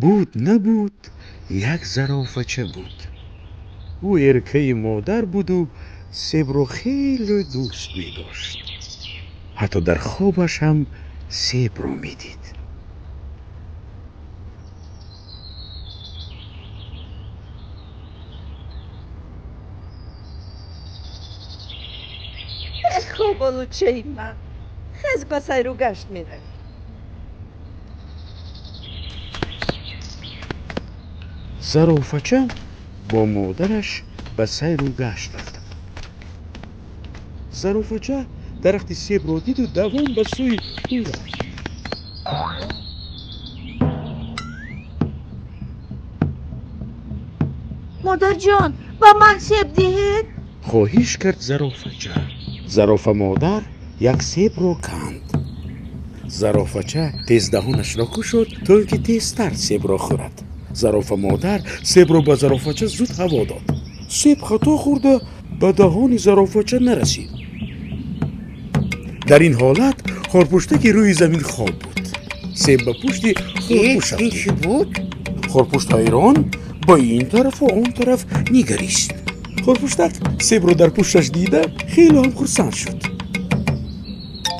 Буд набуд, як зарофача буд. Ӯ эркаи модар буду себро хеле дӯст медошт. Ҳатто дар хобаш ҳам себро медид. Хоболучаи ман, хез, ба сайру гашт меравем. Зарофача бо модараш ба сайру гашт рафта буд. Зарофача дарахти себро диду давон ба сӯи ӯ рафт. Модарҷон, ба ман себ диҳед. Хоҳиш кард зарофача. Зарофа модар як себро канд. Зарофача тез даҳонашро кушод, то ин ки тезтар себро хӯрад. Зарофа модар себро ба зарофача зуд ҳаво дод. Себ хато хӯрда ба даҳони зарофача нарасид. Дар ин ҳолат хорпуштаки рӯи замин хоб буд. Себ ба пушти хорпушт Ин чӣ буд? Хорпушт ҳайрон ба ин тарафу он тараф нигарист. Хорпуштак себро дар пушташ дида, хеле ҳам хурсанд шуд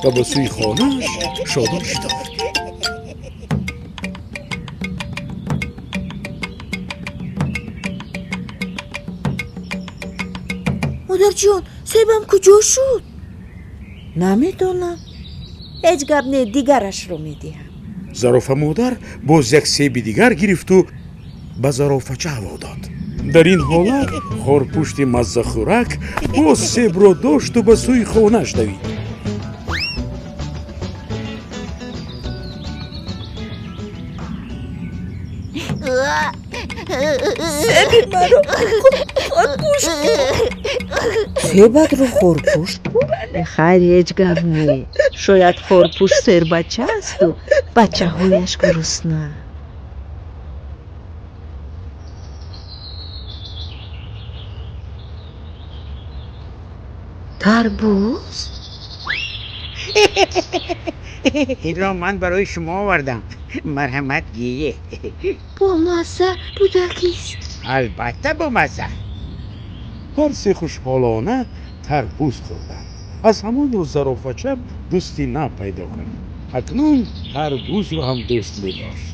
ва ба сӯи хонааш шодон шитофт. Модарҷон, себам куҷо шуд? Намедонам. Ҳеҷ гап не, дигарашро медиҳам. Зарофа модар боз як себи дигар гирифту ба зарофача ҳаво дод. Дар ин ҳолат хорпушти маззахӯрак боз себро дошту ба сӯи хонааш давид. Себи маро хорпушт. Себатро хорпушт? Хайр, ҳеҷ гап не. Шояд хорпушт сербача асту бачаҳояш гурусна. Тарбуз? Инро ман барои шумо овардам, марҳамат, гиред. Бомазза будагист. Албатта, бомазза. Ҳар се хушҳолона тарбуз хӯрданд. Аз ҳамон рӯз зарофача дӯсти нав пайдо кард. Акнун тарбузро ҳам дӯст медошт.